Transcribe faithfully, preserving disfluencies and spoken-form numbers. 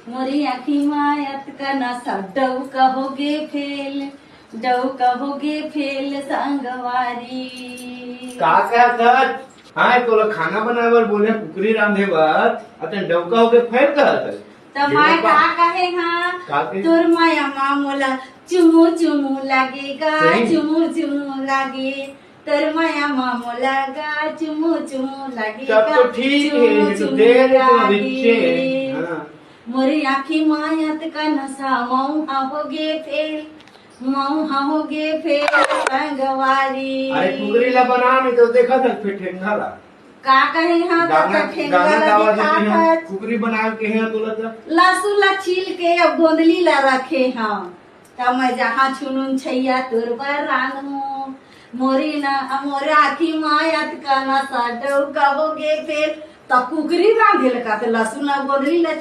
मोरी आँखी मा अतका नसा, डौका होगे फेल, डौका होगे फेल संगवारी। का कहत हस? हाँ, तोला खाना बनाए बर बोले, कुकरी रांधे बर, अतन डौका होगे फेल कहत हस। त मैं का कहे हाँ, का कहे? तोर माया मा मोला चुमू चुमू लागेगा, सही। चुमू चुमू लागे। तोर माया मा मोला गा चुमू चुमू लागेगा, तब तो ठीक है, चुमू तो चुमू दे दे तो लागे। अच्छे है। हाँ। मोरी आँखी मा अतका नसा, मऊ हा होगे फेल, मऊ हा होगे फेल संगवारी। अरे कुकरी ला बना, नहीं तो देखा था फिर ठेंगा ला। का कहे हाँ, त गाना, ठेंगा गाना ला गावा दिखात देती है, हस। कुकरी बना के है तोला तो। लहसुन ला छील के अब गोंदली ला रखे हाँ। त मैं जहाँ छुनुन छैया तोर बर रांधूं। मोरी ना, मोरे आँखी मा अतका नसा, डौका होगे फेल। त कुकरी रांधे लगा त लहसुन ला गोंदली ला